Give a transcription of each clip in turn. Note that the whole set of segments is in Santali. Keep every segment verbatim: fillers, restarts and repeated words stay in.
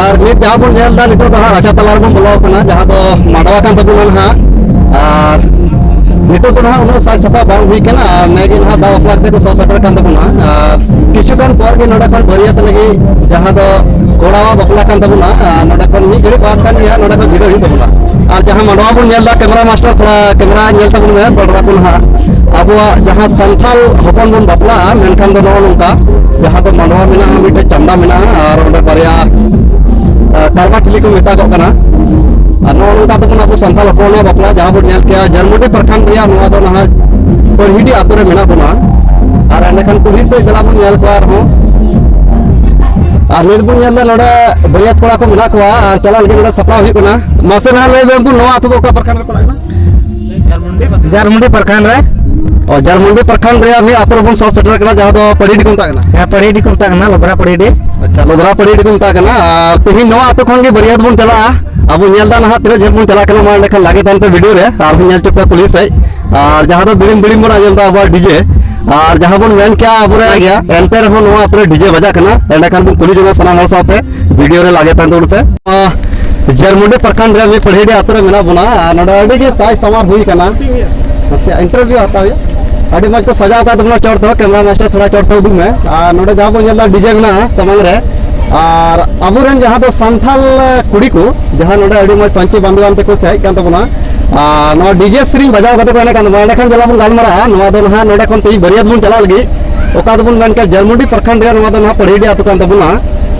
ᱟᱨ ᱱᱤᱛ ᱡᱟᱦᱟᱸ ᱵᱚᱱ ᱧᱮᱞ ᱮᱫᱟ, ᱱᱤᱛᱚᱜ ᱫᱚ ᱦᱟᱸᱜ ᱨᱟᱪᱟ ᱛᱟᱞᱟ ᱨᱮᱵᱚᱱ ᱵᱚᱞᱚ ᱟᱠᱟᱱᱟ, ᱡᱟᱦᱟᱸ ᱫᱚ ᱢᱟᱰᱣᱟ ᱠᱟᱱ ᱛᱟᱵᱚᱱᱟ ᱱᱟᱦᱟᱜ᱾ ᱟᱨ ᱱᱤᱛᱚᱜ ᱫᱚ ᱱᱟᱦᱟᱜ ᱩᱱᱟᱹᱜ ᱥᱟᱡᱽ ᱥᱟᱯᱷᱟ ᱵᱟᱝ ᱦᱩᱭ ᱠᱟᱱᱟ, ᱟᱨ ᱱᱮᱜᱮ ᱱᱟᱦᱟᱜ ᱫᱟᱜ ᱵᱟᱯᱞᱟ ᱠᱟᱛᱮ ᱠᱚ ᱥᱚ ᱥᱮᱴᱮᱨ ᱠᱟᱱ ᱛᱟᱵᱚᱱᱟ᱾ ᱟᱨ ᱠᱤᱪᱷᱩ ᱜᱟᱱ ᱯᱚᱨ ᱜᱮ ᱱᱚᱰᱮ ᱠᱷᱚᱱ ᱵᱟᱹᱨᱭᱟᱹᱛ ᱞᱟᱹᱜᱤᱫ ᱡᱟᱦᱟᱸ ᱫᱚ ᱠᱚᱲᱟᱣᱟᱜ ᱵᱟᱯᱞᱟ ᱠᱟᱱ ᱛᱟᱵᱚᱱᱟ, ᱟᱨ ᱱᱚᱰᱮ ᱠᱷᱚᱱ ᱢᱤᱫ ᱜᱷᱟᱹᱲᱤᱡ ᱵᱟᱫ ᱠᱷᱟᱱ ᱜᱮ ᱦᱟᱸᱜ ᱱᱚᱰᱮ ᱠᱷᱚᱱ ᱵᱤᱫᱟᱹᱭ ᱦᱩᱭᱩᱜ ᱛᱟᱵᱚᱱᱟ᱾ ᱟᱨ ᱡᱟᱦᱟᱸ ᱢᱟᱰᱣᱟ ᱵᱚᱱ ᱧᱮᱞ ᱮᱫᱟ, ᱠᱮᱢᱮᱨᱟ ᱢᱟᱥᱴᱟᱨ, ᱛᱷᱚᱲᱟ ᱠᱮᱢᱮᱨᱟ ᱧᱮᱞ ᱛᱟᱵᱚᱱ ᱢᱮ, ᱯᱟᱲᱣᱟ ᱠᱚ ᱱᱟᱦᱟᱜ᱾ ᱟᱵᱚᱣᱟᱜ ᱡᱟᱦᱟᱸ ᱥᱟᱱᱛᱟᱞ ᱦᱚᱯᱚᱱ ᱵᱚᱱ ᱵᱟᱯᱞᱟᱜᱼᱟ, ᱢᱮᱱᱠᱷᱟᱱ ᱫᱚ ᱱᱚᱜᱼᱚ ᱱᱚᱝᱠᱟ, ᱡᱟᱦᱟᱸ ᱫᱚ ᱢᱟᱰᱣᱟ ᱢᱮᱱᱟᱜᱼᱟ, ᱢᱤᱫᱴᱮᱡ ᱪᱟᱢᱰᱟ ᱢᱮᱱᱟᱜᱼᱟ, ᱟᱨ ᱚᱸᱰᱮ ᱵᱟᱨᱭᱟ, ᱟ, ᱠᱟᱨᱵᱟ ᱴᱷᱤᱞᱤ ᱠᱚ ᱢᱮᱛᱟᱜᱚᱜ ᱠᱟᱱᱟ᱾ ᱟᱨ ᱱᱚᱜᱼᱚ ᱱᱚᱝᱠᱟ ᱛᱟᱵᱚᱱ ᱟᱵᱚ ᱥᱟᱱᱛᱟᱞ ᱦᱚᱯᱚᱱᱟᱜ ᱵᱟᱯᱞᱟ, ᱡᱟᱦᱟᱸ ᱵᱚᱱ ᱧᱮᱞ ᱠᱮᱜᱼᱟ, ᱡᱷᱟᱨᱢᱩᱰᱤ ᱯᱨᱚᱠᱷᱚᱸᱰ ᱨᱮᱭᱟᱜ ᱱᱚᱣᱟ ᱫᱚ ᱱᱟᱦᱟᱜ ᱯᱟᱹᱲᱦᱤᱰᱤ ᱟᱛᱳ ᱨᱮ ᱢᱮᱱᱟᱜ ᱵᱚᱱᱟ᱾ ᱟᱨ ᱮᱸᱰᱮᱠᱷᱟᱱ ᱠᱩᱞᱦᱤ ᱥᱮᱫ ᱫᱮᱞᱟ ᱵᱚᱱ ᱧᱮᱞ ᱠᱚᱣᱟ ᱟᱨᱦᱚᱸ᱾ ᱟᱨ ᱱᱤᱛ ᱵᱚᱱ ᱧᱮᱞ ᱮᱫᱟ ᱱᱚᱰᱮ ᱵᱟᱹᱨᱭᱟᱹᱛ ᱠᱚᱲᱟ ᱠᱚ ᱢᱮᱱᱟᱜ ᱠᱚᱣᱟ ᱟᱨ ᱪᱟᱞᱟᱜ ᱞᱟᱹᱜᱤᱫ ᱱᱚᱰᱮ ᱥᱟᱯᱲᱟᱣ ᱦᱩᱭᱩᱜ ᱠᱟᱱᱟ᱾ ᱢᱟᱥᱮ ᱱᱟᱦᱟᱜ ᱞᱟᱹᱭ ᱵᱮᱱ, ᱱᱚᱣᱟ ᱟᱛᱳ ᱫᱚ ᱚᱠᱟ ᱯᱨᱚᱠᱷᱚᱸᱰ ᱨᱮ ᱯᱟᱲᱟᱜ ᱠᱟᱱᱟ? ᱡᱷᱟᱨᱢᱩᱱᱰᱤ ᱯᱨᱚᱠᱷᱚᱸᱰ ᱨᱮ᱾ ᱚ, ᱡᱷᱟᱨᱢᱩᱱᱰᱤ ᱯᱨᱚᱠᱷᱚᱸᱰ ᱨᱮᱭᱟᱜ ᱢᱤᱫ ᱟᱛᱳ ᱨᱮᱵᱚᱱ ᱥᱚᱦᱚᱨ ᱥᱮᱴᱮᱨ ᱠᱟᱱᱟ, ᱡᱟᱦᱟᱸ ᱫᱚ ᱯᱟᱹᱲᱤᱰᱤ ᱠᱚ ᱢᱮᱛᱟᱜ ᱠᱟᱱᱟ᱾ ᱦᱮᱸ, ᱯᱟᱹᱲᱤᱰᱤ ᱠᱚ ᱢᱮᱛᱟᱜ ᱠᱟᱱᱟ, ᱞᱚᱫᱷᱨᱟ ᱯᱟᱹᱲᱤᱰᱤ᱾ ᱟᱪᱪᱷᱟ, ᱞᱚᱫᱷᱨᱟ ᱯᱟᱹᱲᱤᱰᱤ ᱠᱚ ᱢᱮᱛᱟᱜ ᱠᱟᱱᱟ᱾ ᱟᱨ ᱛᱮᱦᱮᱧ ᱱᱚᱣᱟ ᱟᱛᱳ ᱠᱷᱚᱱ ᱜᱮ ᱵᱟᱹᱨᱭᱟᱹᱛ ᱵᱚᱱ ᱪᱟᱞᱟᱜᱼᱟ᱾ ᱟᱵᱚ ᱧᱮᱞ ᱮᱫᱟ ᱱᱟᱦᱟᱜ ᱛᱤᱱᱟᱹᱜ ᱡᱷᱟᱹᱞ ᱵᱚᱱ ᱪᱟᱞᱟᱜ ᱠᱟᱱᱟ᱾ ᱢᱟ ᱮᱸᱰᱮᱠᱷᱟᱱ ᱞᱟᱜᱮ ᱛᱟᱦᱮᱱ ᱯᱮ ᱵᱷᱤᱰᱤᱭᱳ ᱨᱮ, ᱟᱨ ᱵᱚᱱ ᱧᱮᱞ ᱦᱚᱪᱚ ᱯᱮᱭᱟ ᱠᱩᱞᱦᱤ ᱥᱮᱫ᱾ ᱟᱨ ᱡᱟᱦᱟᱸ ᱫᱚ ᱵᱤᱲᱤᱢ ᱵᱤᱲᱤᱢ ᱵᱚᱱ ᱟᱸᱡᱚᱢ ᱮᱫᱟ ᱟᱵᱚᱣᱟᱜ ᱰᱤᱡᱮ, ᱟᱨ ᱡᱟᱦᱟᱸ ᱵᱚᱱ ᱢᱮᱱ ᱠᱮᱜᱼᱟ ᱟᱵᱚᱨᱮᱱ ᱜᱮᱭᱟ, ᱮᱱᱛᱮ ᱨᱮᱦᱚᱸ ᱱᱚᱣᱟ ᱟᱛᱳ ᱨᱮ ᱰᱤᱡᱮ ᱵᱟᱡᱟᱜ ᱠᱟᱱᱟ᱾ ᱮᱸᱰᱮᱠᱷᱟᱱ ᱵᱚᱱ ᱠᱩᱞᱤ ᱡᱚᱝᱟ ᱥᱟᱱᱟᱢ ᱦᱚᱲ ᱥᱟᱶᱛᱮ, ᱵᱷᱤᱰᱤᱭᱳ ᱨᱮ ᱞᱟᱜᱮ ᱛᱟᱦᱮᱱ ᱛᱟᱵᱚᱱ ᱯᱮ᱾ ᱟᱸ, ᱡᱷᱟᱨᱢᱩᱱᱰᱤ ᱯᱨᱚᱠᱷᱚᱸᱰ ᱨᱮ ᱢᱤᱫ ᱯᱟᱹᱲᱦᱤᱰᱤ ᱟᱛᱳ ᱨᱮ ᱢᱮᱱᱟᱜ ᱵᱚᱱᱟ, ᱟᱨ ᱱᱚᱰᱮ ᱟᱹᱰᱤ ᱜᱮ ᱥᱟᱡᱽ ᱥᱟᱶᱟᱨ ᱦᱩᱭ ᱠᱟᱱᱟ᱾ ᱱᱟᱥᱮ ᱤᱱᱴᱟᱨᱵᱷᱤᱭᱩ ᱦᱟᱛᱟᱣ ᱦᱩᱭᱩᱜᱼᱟ᱾ ᱟᱹᱰᱤ ᱢᱚᱡᱽ ᱠᱚ ᱥᱟᱡᱟᱣ ᱟᱠᱟᱫ ᱛᱟᱵᱚᱱᱟ ᱪᱚᱴ ᱫᱚ᱾ ᱠᱮᱢᱨᱟ ᱢᱟᱥᱴᱟᱨ, ᱛᱷᱚᱲᱟ ᱪᱚᱴ ᱥᱮᱫ ᱩᱰᱩᱠ ᱢᱮ᱾ ᱟᱨ ᱱᱚᱰᱮ ᱡᱟᱦᱟᱸ ᱵᱚᱱ ᱧᱮᱞ ᱮᱫᱟ, ᱰᱤᱡᱮ ᱢᱮᱱᱟᱜᱼᱟ ᱥᱟᱢᱟᱝ ᱨᱮ, ᱟᱨ ᱟᱵᱚᱨᱮᱱ ᱡᱟᱦᱟᱸ ᱫᱚ ᱥᱟᱱᱛᱟᱞ ᱠᱩᱲᱤ ᱠᱚ, ᱡᱟᱦᱟᱸ ᱱᱚᱰᱮ ᱟᱹᱰᱤ ᱢᱚᱡᱽ ᱯᱟᱹᱧᱪᱤ ᱵᱟᱸᱫᱮᱣᱟᱱ ᱛᱮᱠᱚ ᱦᱮᱡ ᱠᱟᱱ ᱛᱟᱵᱚᱱᱟ, ᱟᱨ ᱱᱚᱣᱟ ᱰᱤᱡᱮ ᱥᱮᱨᱮᱧ ᱵᱟᱡᱟᱣ ᱠᱟᱛᱮ ᱠᱚ ᱮᱱᱮᱡ ᱠᱟᱱ ᱛᱟᱵᱚᱱᱟ᱾ ᱮᱸᱰᱮᱠᱷᱟᱱ ᱪᱟᱞᱟᱣ ᱵᱚᱱ ᱜᱟᱞᱢᱟᱨᱟᱜᱼᱟ᱾ ᱱᱚᱣᱟ ᱫᱚ ᱱᱟᱦᱟᱜ ᱱᱚᱰᱮ ᱠᱷᱚᱱ ᱛᱮᱦᱮᱧ ᱵᱟᱹᱨᱭᱟᱹᱛ ᱵᱚᱱ ᱪᱟᱞᱟᱜ ᱞᱟᱹᱜᱤᱫ, ᱚᱠᱟ ᱫᱚᱵᱚᱱ ᱢᱮᱱ ᱠᱮᱫ ᱡᱷᱟᱨᱢᱩᱱᱰᱤ ᱯᱨᱚᱠᱷᱚᱸᱰ ᱨᱮᱭᱟᱜ ᱱᱚᱣᱟ ᱫᱚ ᱱᱟᱦᱟᱜ ᱯᱟᱹᱲᱦᱤᱰᱤ ᱟᱹᱛᱩ ᱠᱟᱱ ᱛᱟᱵᱚᱱᱟ᱾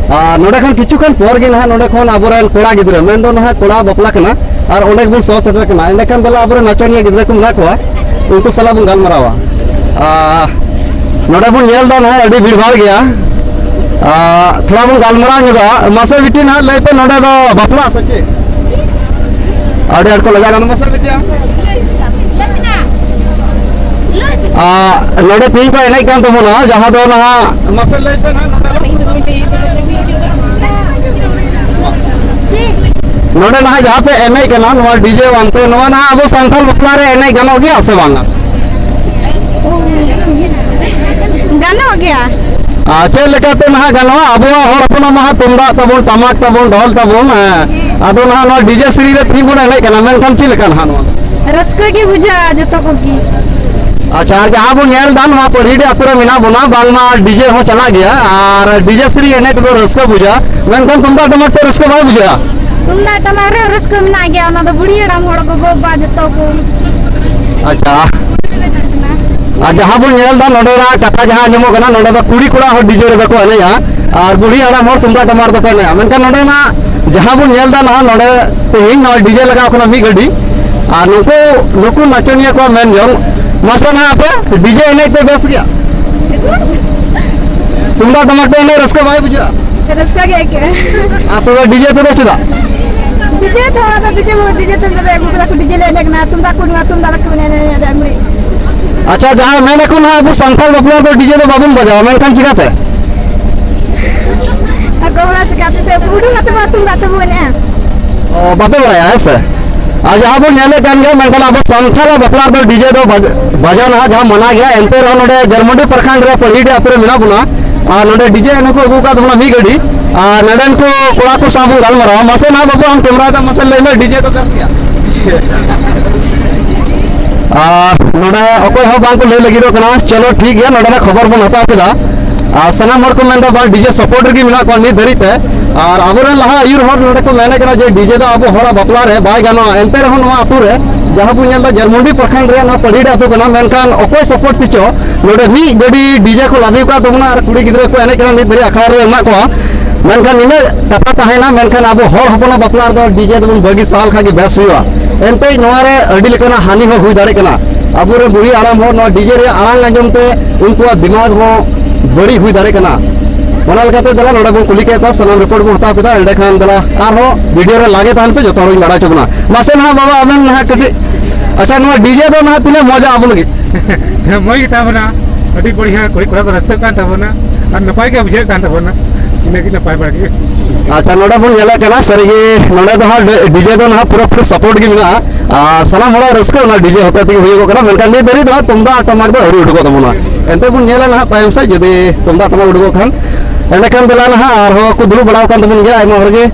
ᱟᱨ ᱱᱚᱰᱮ ᱠᱷᱚᱱ ᱠᱤᱪᱷᱩ ᱠᱷᱚᱱ ᱯᱚᱨ ᱜᱮ ᱱᱟᱦᱟᱜ ᱱᱚᱰᱮ ᱠᱷᱚᱱ ᱟᱵᱚᱨᱮᱱ ᱠᱚᱲᱟ ᱜᱤᱫᱽᱨᱟᱹ, ᱢᱮᱱᱫᱚ ᱱᱟᱦᱟᱜ ᱠᱚᱲᱟ ᱵᱟᱯᱞᱟ ᱠᱟᱱᱟ, ᱟᱨ ᱚᱸᱰᱮ ᱜᱮᱵᱚᱱ ᱥᱚᱦᱚᱨ ᱥᱮᱴᱮᱨ ᱠᱟᱱᱟ᱾ ᱮᱸᱰᱮᱠᱷᱟᱱ ᱫᱮᱞᱟ ᱟᱵᱚᱨᱮᱱ ᱱᱟᱪᱚᱱᱤᱭᱟᱹ ᱜᱤᱫᱽᱨᱟᱹ ᱠᱚ ᱢᱮᱱᱟᱜ ᱠᱚᱣᱟ, ᱩᱱᱠᱩ ᱥᱟᱞᱟᱜ ᱵᱚᱱ ᱜᱟᱞᱢᱟᱨᱟᱣᱟ᱾ ᱟᱨ ᱱᱚᱰᱮ ᱵᱚᱱ ᱧᱮᱞ ᱮᱫᱟ ᱱᱟᱦᱟᱜ ᱟᱹᱰᱤ ᱵᱷᱤᱲ ᱵᱷᱟᱲ ᱜᱮᱭᱟ᱾ ᱟᱨ ᱛᱷᱚᱲᱟ ᱵᱚᱱ ᱜᱟᱞᱢᱟᱨᱟᱣ ᱧᱚᱜᱟ᱾ ᱢᱟᱥᱮ ᱵᱤᱴᱤ ᱱᱟᱦᱟᱜ ᱞᱟᱹᱭ ᱯᱮ, ᱱᱚᱰᱮ ᱫᱚ ᱵᱟᱯᱞᱟ ᱥᱮ ᱪᱮᱫ? ᱟᱹᱰᱤ ᱟᱸᱴ ᱠᱚ ᱞᱟᱡᱟᱜ ᱠᱟᱱᱟ᱾ ᱢᱟᱥᱮ ᱵᱤᱴᱤ, ᱟᱨ ᱱᱚᱰᱮ ᱛᱮᱦᱮᱧ ᱠᱚ ᱮᱱᱮᱡ ᱠᱟᱱ ᱛᱟᱵᱚᱱᱟ, ᱡᱟᱦᱟᱸ ᱫᱚ ᱱᱟᱦᱟᱜ, ᱢᱟᱥᱮ ᱞᱟᱹᱭ ᱯᱮ ᱱᱟᱦᱟᱜ, ᱱᱚᱰᱮ ᱫᱚ, ᱱᱚᱰᱮ ᱱᱟᱦᱟᱜ ᱡᱟᱦᱟᱸ ᱯᱮ ᱮᱱᱮᱡ ᱠᱟᱱᱟ, ᱱᱚᱣᱟ ᱰᱤᱡᱮ ᱟᱱᱛᱮ, ᱱᱚᱣᱟ ᱱᱟᱦᱟᱜ ᱟᱵᱚ ᱥᱟᱱᱛᱟᱲ ᱵᱟᱯᱞᱟ ᱨᱮ ᱮᱱᱮᱡ ᱜᱟᱱᱚᱜ ᱜᱮᱭᱟ ᱥᱮ ᱵᱟᱝᱟ? ᱜᱟᱱᱚᱜ ᱜᱮᱭᱟ᱾ ᱟᱨ ᱪᱮᱫ ᱞᱮᱠᱟᱛᱮ ᱱᱟᱦᱟᱜ ᱜᱟᱱᱚᱜᱼᱟ? ᱟᱵᱚᱣᱟᱜ ᱦᱚᱲ ᱦᱚᱯᱚᱱᱟᱜ ᱢᱟ ᱦᱟᱸᱜ ᱛᱩᱢᱫᱟᱜ ᱛᱟᱵᱚᱱ, ᱴᱟᱢᱟᱠ ᱛᱟᱵᱚᱱ, ᱰᱷᱚᱞ ᱛᱟᱵᱚᱱ, ᱦᱮᱸ᱾ ᱟᱫᱚ ᱱᱟᱦᱟᱜ ᱱᱚᱣᱟ ᱰᱤᱡᱮ ᱥᱮᱨᱮᱧ ᱨᱮ ᱛᱤᱦᱤᱧ ᱵᱚᱱ ᱮᱱᱮᱡ ᱠᱟᱱᱟ, ᱢᱮᱱᱠᱷᱟᱱ ᱪᱮᱫ ᱞᱮᱠᱟ ᱱᱟᱦᱟᱜ ᱱᱚᱣᱟ? ᱨᱟᱹᱥᱠᱟᱹ ᱜᱮ ᱵᱩᱡᱷᱟᱹᱜᱼᱟ ᱡᱚᱛᱚ ᱠᱚᱜᱮ᱾ ᱟᱪᱪᱷᱟ, ᱟᱨ ᱡᱟᱦᱟᱸ ᱵᱚᱱ ᱧᱮᱞ ᱮᱫᱟ, ᱱᱚᱣᱟ ᱯᱟᱹᱲᱦᱤᱰᱤ ᱟᱹᱛᱩ ᱨᱮ ᱢᱮᱱᱟᱜ ᱵᱚᱱᱟ, ᱵᱟᱝᱢᱟ ᱰᱤᱡᱮ ᱦᱚᱸ ᱪᱟᱞᱟᱜ ᱜᱮᱭᱟ, ᱟᱨ ᱰᱤᱡᱮ ᱥᱮᱨᱮᱧ ᱮᱱᱮᱡ ᱛᱮᱫᱚ ᱨᱟᱹᱥᱠᱟᱹ ᱵᱩᱡᱷᱟᱹᱜᱼᱟ, ᱢᱮᱱᱠᱷᱟᱱ ᱛᱩᱢᱫᱟᱜ ᱴᱟᱢᱟᱠ ᱛᱮ ᱨᱟᱹᱥᱠᱟᱹ ᱵᱟᱭ ᱵᱩᱡᱷᱟᱹᱜᱼᱟ᱾ ᱛᱩᱢᱫᱟᱜ ᱴᱟᱢᱟᱠ ᱨᱮᱦᱚᱸ ᱨᱟᱹᱥᱠᱟᱹ ᱢᱮᱱᱟᱜ ᱜᱮᱭᱟ, ᱚᱱᱟ ᱫᱚ ᱵᱩᱲᱦᱤ ᱦᱟᱲᱟᱢ ᱦᱚᱲ, ᱜᱚᱜᱚ ᱵᱟᱵᱟ ᱡᱚᱛᱚ ᱠᱚ᱾ ᱟᱪᱪᱷᱟ, ᱟᱨ ᱡᱟᱦᱟᱸ ᱵᱚᱱ ᱧᱮᱞ ᱮᱫᱟ, ᱱᱚᱰᱮᱱᱟᱜ ᱠᱟᱛᱷᱟ ᱡᱟᱦᱟᱸ ᱟᱸᱡᱚᱢᱚᱜ ᱠᱟᱱᱟ, ᱱᱚᱰᱮ ᱫᱚ ᱠᱩᱲᱤ ᱠᱚᱲᱟ ᱦᱚᱸ ᱰᱤᱡᱮ ᱨᱮᱫᱚ ᱠᱚ ᱮᱱᱮᱡᱼᱟ ᱟᱨ ᱵᱩᱲᱦᱤ ᱦᱟᱲᱟᱢ ᱦᱚᱲ ᱛᱩᱢᱫᱟᱜ ᱴᱟᱢᱟᱠ ᱨᱮᱫᱚ ᱠᱚ ᱮᱱᱮᱡᱼᱟ, ᱢᱮᱱᱠᱷᱟᱱ ᱱᱚᱰᱮᱱᱟᱜ ᱡᱟᱦᱟᱸ ᱵᱚᱱ ᱧᱮᱞ ᱮᱫᱟ ᱱᱟᱦᱟᱜ, ᱱᱚᱰᱮ ᱛᱮᱦᱮᱧ ᱱᱚᱣᱟ ᱰᱤᱡᱮ ᱞᱟᱜᱟᱣ ᱠᱟᱱᱟ ᱢᱤᱫ ᱜᱟᱹᱰᱤ, ᱟᱨ ᱱᱩᱠᱩ, ᱱᱩᱠᱩ ᱱᱟᱪᱚᱱᱤᱭᱟᱹ ᱠᱚᱣᱟᱜ ᱢᱮᱱ ᱡᱚᱝ, ᱢᱟᱥᱮ ᱱᱟᱦᱟᱜ ᱟᱯᱮ ᱰᱤᱡᱮ ᱮᱱᱮᱡ ᱯᱮ ᱵᱮᱥ ᱜᱮᱭᱟ? ᱛᱩᱢᱫᱟᱜ ᱴᱟᱢᱟᱠ ᱛᱮ ᱮᱱᱮᱡ ᱨᱟᱹᱥᱠᱟᱹ ᱵᱟᱭ ᱵᱩᱡᱷᱟᱹᱜᱼᱟ? ᱨᱟᱹᱥᱠᱟᱹ ᱜᱮ ᱟᱹᱭᱠᱟᱹᱜᱼᱟ᱾ ᱟᱨ ᱛᱚᱵᱮ ᱰᱤᱡᱮ ᱛᱮᱫᱚ ᱪᱮᱫᱟᱜ? ᱰᱤᱡᱮ ᱛᱮ ᱦᱚᱲ ᱫᱚ ᱰᱤᱡᱮ ᱵᱚ-, ᱰᱤᱡᱮ ᱛᱮ ᱱᱚᱰᱮ ᱟᱹᱜᱩ ᱠᱮᱫᱟ ᱠᱚ, ᱰᱤᱡᱮ ᱞᱮ ᱮᱱᱮᱡ ᱠᱟᱱᱟ, ᱛᱩᱢᱫᱟᱜ ᱠᱚ ᱱᱚᱣᱟ ᱛᱩᱢᱫᱟᱜ ᱞᱟᱹᱠᱛᱤ ᱢᱮᱱᱟᱜᱼᱟ, ᱮᱱᱮᱡ ᱮᱱᱮᱡ ᱨᱮ ᱟᱹᱜᱩᱭ᱾ ᱟᱪᱪᱷᱟ, ᱡᱟᱦᱟᱸ ᱢᱮᱱ ᱟᱠᱚ ᱱᱟᱦᱟᱜ ᱟᱵᱚ ᱥᱟᱱᱛᱟᱲ ᱵᱟᱯᱞᱟ ᱫᱚ ᱰᱤᱡᱮ ᱫᱚ ᱵᱟᱵᱚᱱ ᱵᱟᱡᱟᱣᱟ, ᱢᱮᱱᱠᱷᱟᱱ ᱪᱤᱠᱟᱹᱛᱮ? ᱟᱨ ᱜᱚᱦᱚᱲᱟ ᱪᱤᱠᱟᱹᱛᱮ? ᱩᱰᱩᱠ ᱠᱟᱛᱮ ᱢᱟ ᱛᱩᱢᱫᱟᱜ ᱛᱮᱵᱚ ᱮᱱᱮᱡᱼᱟ᱾ ᱚ, ᱵᱟᱯᱮ ᱵᱟᱲᱟᱭᱟ, ᱦᱮᱸ ᱥᱮ? ᱟᱨ ᱡᱟᱦᱟᱸ ᱵᱚᱱ ᱧᱮᱞᱮᱫ ᱠᱟᱱ ᱜᱮᱭᱟ, ᱢᱮᱱᱠᱷᱟᱱ ᱟᱵᱚ ᱥᱟᱱᱛᱟᱲᱟᱜ ᱵᱟᱯᱞᱟ ᱨᱮᱫᱚ ᱰᱤᱡᱮ ᱫᱚ ᱵᱟᱡ-, ᱵᱟᱡᱟᱣ ᱱᱟᱦᱟᱜ ᱡᱟᱦᱟᱸ ᱢᱟᱱᱟ ᱜᱮᱭᱟ, ᱮᱱᱛᱮ ᱨᱮᱦᱚᱸ ᱱᱚᱰᱮ ᱡᱟᱨᱢᱩᱰᱤ ᱯᱨᱚᱠᱷᱚᱸᱰ ᱨᱮ ᱯᱟᱹᱲᱦᱤᱰᱤ ᱟᱹᱛᱩ ᱨᱮ ᱢᱮᱱᱟᱜ ᱵᱚᱱᱟ᱾ ᱟᱨ ᱱᱚᱰᱮ ᱰᱤᱡᱮ ᱮᱱᱮᱡ ᱠᱚ ᱟᱹᱜᱩ ᱟᱠᱟᱫ ᱛᱟᱵᱚᱱᱟ ᱢᱤᱫ ᱜᱟᱹᱰᱤ᱾ ᱟᱨ ᱱᱚᱰᱮᱱ ᱠᱚ ᱠᱚᱲᱟ ᱠᱚ ᱥᱟᱶ ᱵᱚᱱ ᱜᱟᱞᱢᱟᱨᱟᱣᱟ᱾ ᱢᱟᱥᱮ ᱱᱟᱦᱟᱜ ᱵᱟᱹᱵᱩ, ᱟᱢ ᱠᱮᱢᱨᱟ ᱫᱟ, ᱢᱟᱥᱮ ᱞᱟᱹᱭ ᱢᱮ, ᱰᱤᱡᱮ ᱫᱚ ᱵᱮᱥ ᱜᱮᱭᱟ? ᱟᱨ ᱱᱚᱰᱮ ᱚᱠᱚᱭ ᱦᱚᱸ ᱵᱟᱝ ᱠᱚ ᱞᱟᱹᱭ ᱞᱟᱹᱜᱤᱫᱚᱜ ᱠᱟᱱᱟ᱾ ᱪᱚᱞᱚ ᱴᱷᱤᱠ ᱜᱮᱭᱟ, ᱱᱚᱰᱮᱱᱟᱜ ᱠᱷᱚᱵᱚᱨ ᱵᱚᱱ ᱦᱟᱛᱟᱣ ᱠᱮᱫᱟ᱾ ᱟᱨ ᱥᱟᱱᱟᱢ ᱦᱚᱲ ᱠᱚ ᱢᱮᱱᱫᱟ ᱵᱟᱝ, ᱰᱤᱡᱮ ᱥᱟᱯᱳᱨᱴ ᱨᱮᱜᱮ ᱢᱮᱱᱟᱜ ᱠᱚᱣᱟ ᱱᱤᱛ ᱫᱷᱟᱹᱨᱤᱡ ᱛᱮ᱾ ᱟᱨ ᱟᱵᱚᱨᱮᱱ ᱞᱟᱦᱟ ᱟᱹᱭᱩᱨ ᱦᱚᱲ ᱱᱚᱰᱮ ᱠᱚ ᱢᱮᱱᱮᱫ ᱠᱟᱱᱟ ᱡᱮ ᱰᱤᱡᱮ ᱫᱚ ᱟᱵᱚ ᱦᱚᱲᱟᱜ ᱵᱟᱯᱞᱟ ᱨᱮ ᱵᱟᱭ ᱜᱟᱱᱚᱜᱼᱟ᱾ ᱮᱱᱛᱮ ᱨᱮᱦᱚᱸ ᱱᱚᱣᱟ ᱟᱹᱛᱩ ᱨᱮ ᱡᱟᱦᱟᱸ ᱵᱚᱱ ᱧᱮᱞ ᱮᱫᱟ, ᱡᱟᱨᱢᱩᱰᱤ ᱯᱨᱚᱠᱷᱚᱸᱰ ᱨᱮᱭᱟᱜ ᱱᱚᱣᱟ ᱯᱟᱹᱲᱦᱤᱰᱤ ᱟᱹᱛᱩ ᱠᱟᱱᱟ, ᱢᱮᱱᱠᱷᱟᱱ ᱚᱠᱚᱭ ᱥᱟᱯᱳᱨᱴ ᱛᱮᱪᱚ ᱱᱚᱰᱮ ᱢᱤᱫ ᱜᱟᱹᱰᱤ ᱰᱤᱡᱮ ᱠᱚ ᱞᱟᱫᱮ ᱟᱠᱟᱫ ᱛᱟᱵᱚᱱᱟ ᱟᱨ ᱠᱩᱲᱤ ᱜᱤᱫᱽᱨᱟᱹ ᱠᱚ ᱮᱱᱮᱡ ᱠᱟᱱᱟ, ᱱᱤᱛ ᱫᱷᱟᱹᱨᱤᱡ ᱟᱠᱷᱲᱟ ᱨᱮ ᱢᱮᱱᱟᱜ ᱠᱚᱣᱟ᱾ ᱢᱮᱱᱠᱷᱟᱱ ᱱᱤᱱᱟᱹᱜ ᱠᱟᱛᱷᱟ ᱛᱟᱦᱮᱸᱭᱮᱱᱟ, ᱢᱮᱱᱠᱷᱟᱱ ᱟᱵᱚ ᱦᱚᱲ ᱦᱚᱯᱚᱱᱟᱜ ᱵᱟᱯᱞᱟ ᱨᱮᱫᱚ ᱰᱤᱡᱮ ᱫᱚᱵᱚᱱ ᱵᱟᱹᱜᱤ ᱥᱟᱦᱟ ᱞᱮᱠᱷᱟᱱ ᱜᱮ ᱵᱮᱥ ᱦᱩᱭᱩᱜᱼᱟ᱾ ᱮᱱᱛᱮ ᱱᱚᱣᱟ ᱨᱮ ᱟᱹᱰᱤ ᱞᱮᱠᱟᱱᱟᱜ ᱦᱟᱹᱱᱤ ᱦᱚᱸ ᱦᱩᱭ ᱫᱟᱲᱮᱭᱟᱜ ᱠᱟᱱᱟ᱾ ᱟᱵᱚᱨᱮᱱ ᱵᱩᱲᱦᱤ ᱦᱟᱲᱟᱢ ᱦᱚᱲ ᱱᱚᱣᱟ ᱰᱤᱡᱮ ᱨᱮᱭᱟᱜ ᱟᱲᱟᱝ ᱟᱸᱡᱚᱢ ᱛᱮ ᱩᱱᱠᱩᱣᱟᱜ ᱫᱤᱢᱟᱜᱽ ᱦᱚᱸ ᱵᱟᱹᱲᱤᱡ ᱦᱩᱭ ᱫᱟᱲᱮᱭᱟᱜ ᱠᱟᱱᱟ᱾ ᱚᱱᱟ ᱞᱮᱠᱟᱛᱮ ᱫᱮᱞᱟ, ᱱᱚᱰᱮ ᱵᱚᱱ ᱠᱩᱞᱤ ᱠᱮᱫ ᱠᱚᱣᱟ, ᱥᱟᱱᱟᱢ ᱨᱤᱯᱳᱨᱴ ᱵᱚᱱ ᱦᱟᱛᱟᱣ ᱠᱮᱫᱟ᱾ ᱮᱸᱰᱮᱠᱷᱟᱱ ᱫᱮᱞᱟ ᱟᱨᱦᱚᱸ ᱵᱷᱤᱰᱤᱭᱳ ᱨᱮ ᱞᱟᱜᱮ ᱛᱟᱦᱮᱱ ᱯᱮ, ᱡᱚᱛᱚ ᱦᱚᱲᱤᱧ ᱵᱟᱲᱟᱭ ᱦᱚᱪᱚ ᱵᱚᱱᱟ᱾ ᱢᱟᱥᱮ ᱱᱟᱦᱟᱜ ᱵᱟᱵᱟ, ᱟᱵᱮᱱ ᱱᱟᱦᱟᱜ ᱠᱟᱹᱴᱤᱡ, ᱟᱪᱪᱷᱟ, ᱱᱚᱣᱟ ᱰᱤᱡᱮ ᱫᱚ ᱱᱟᱦᱟᱜ ᱛᱤᱱᱟᱹᱜ ᱢᱚᱡᱟ ᱟᱵᱚ ᱞᱟᱹᱜᱤᱫ? ᱦᱮᱸ, ᱢᱚᱡᱽ ᱜᱮ ᱛᱟᱵᱚᱱᱟ, ᱟᱹᱰᱤ ᱵᱟᱲᱤᱭᱟ, ᱠᱩᱲᱤ ᱠᱚᱲᱟ ᱠᱚ ᱨᱟᱹᱥᱠᱟᱹᱜ ᱠᱟᱱ ᱛᱟᱵᱚᱱᱟ ᱟᱨ ᱱᱟᱯᱟᱭ ᱜᱮ ᱵᱩᱡᱷᱟᱹᱜ ᱠᱟᱱ ᱛᱟᱵᱚᱱᱟ, ᱤᱱᱟᱹᱜᱮ ᱱᱟᱯᱟᱭ ᱵᱟᱲᱟ ᱜᱮ᱾ ᱟᱪᱪᱷᱟ, ᱱᱚᱰᱮ ᱵᱚᱱ ᱧᱮᱞᱮᱫ ᱠᱟᱱᱟ, ᱥᱟᱹᱨᱤᱜᱮ ᱱᱚᱰᱮ ᱫᱚ ᱦᱟᱸᱜ ᱰᱤ-, ᱰᱤᱡᱮ ᱫᱚ ᱱᱟᱦᱟᱜ ᱯᱩᱨᱟᱹᱯᱩᱨᱤ ᱥᱟᱯᱳᱨᱴ ᱜᱮ ᱢᱮᱱᱟᱜᱼᱟ᱾ ᱟᱨ ᱥᱟᱱᱟᱢ ᱦᱚᱲᱟᱜ ᱨᱟᱹᱥᱠᱟᱹ ᱚᱱᱟ ᱰᱤᱡᱮ ᱦᱚᱛᱮ ᱛᱮᱜᱮ ᱦᱩᱭᱩᱜᱚᱜ ᱠᱟᱱᱟ, ᱢᱮᱱᱠᱷᱟᱱ ᱱᱤᱛ ᱫᱷᱟᱹᱨᱤᱡ ᱫᱚ ᱦᱟᱸᱜ ᱛᱩᱢᱫᱟᱜ ᱴᱟᱢᱟᱠ ᱫᱚ ᱟᱹᱣᱨᱤ ᱩᱰᱩᱠᱚᱜ ᱛᱟᱵᱚᱱᱟ᱾ ᱮᱱᱛᱮ ᱵᱚᱱ ᱧᱮᱞᱟ ᱱᱟᱦᱟᱜ ᱛᱟᱭᱚᱢ ᱥᱮᱫ ᱡᱩᱫᱤ ᱛᱩᱢᱫᱟᱜ ᱴᱟᱢᱟᱠ ᱩᱰᱩᱠᱚᱜ ᱠᱷᱟᱱ᱾ ᱮᱸᱰᱮᱠᱷᱟᱱ ᱫᱮᱞᱟ ᱱᱟᱦᱟᱜ, ᱟᱨᱦᱚᱸ ᱠᱚ ᱫᱩᱲᱩᱵ ᱵᱟᱲᱟ ᱟᱠᱟᱱ ᱛᱟᱵᱚᱱ ᱜᱮᱭᱟ ᱟᱭᱢᱟ ᱦᱚᱲ ᱜᱮ᱾